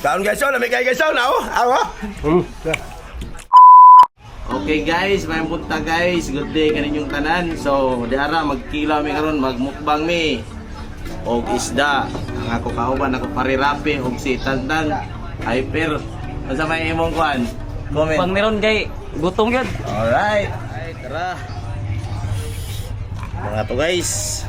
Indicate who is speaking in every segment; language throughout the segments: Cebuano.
Speaker 1: Kaon guys, oh, lami kay guys, oh, nao. Awa.
Speaker 2: Okay guys, may punta guys. Good day kaninyong tanan. So, diara magkila mi karon, magmukbang mi. Og isda. Ang ako kauban ako parirapi og si Tantan Hyper. Unsa may imong kuan? Comment.
Speaker 3: Pang meron kay gutom gyud.
Speaker 2: Alright. Ay, tara. Mga to guys.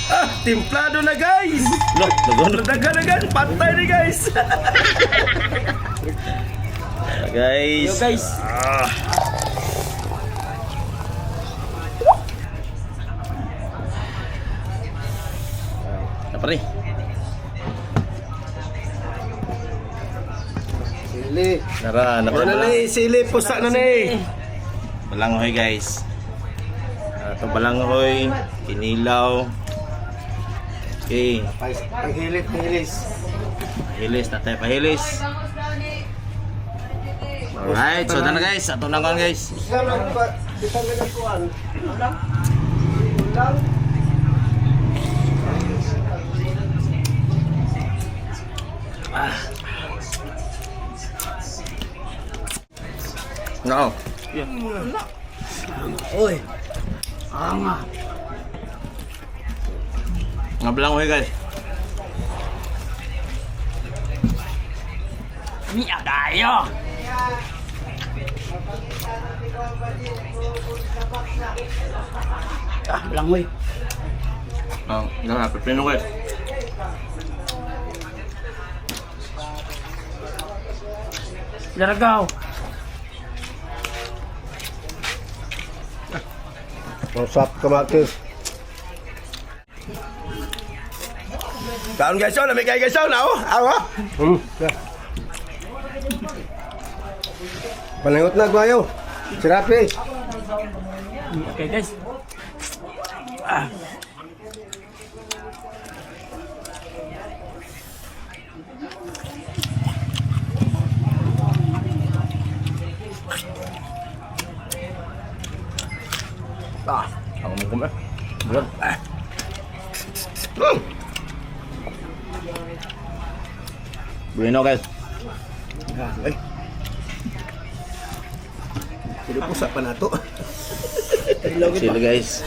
Speaker 1: Ah, timplado na guys.
Speaker 2: Look, lagon.
Speaker 1: Dagan dagan, patay ni guys.
Speaker 2: Tara, guys.
Speaker 3: Yo guys.
Speaker 1: Ah.
Speaker 2: Tara, pare.
Speaker 1: Sili.
Speaker 2: Tara,
Speaker 1: Wala na ni, sili pusa na ni.
Speaker 2: Balanghoy guys. Ito balanghoy, kinilaw. Okay,
Speaker 1: Panghilit, hilis.
Speaker 2: pahilis na tayo, pahilis. Alright, so na guys, ato na kuan guys. No.
Speaker 1: Oy.
Speaker 2: Nga balanghoy guys.
Speaker 3: Mi adayo. Ah, langoy.
Speaker 2: Oh, nga pepino guys.
Speaker 3: Laragaw.
Speaker 4: Masap kamatis.
Speaker 1: Kaon guys, oh, lami kay guys, oh, nao. Awa.
Speaker 4: Palingot na gwayo. Sirapi.
Speaker 3: Okay guys.
Speaker 2: Ah, ako mo kumain. Bulag. Ah. Bueno guys.
Speaker 1: Ay. Sili pusa pa na to.
Speaker 2: Sila guys.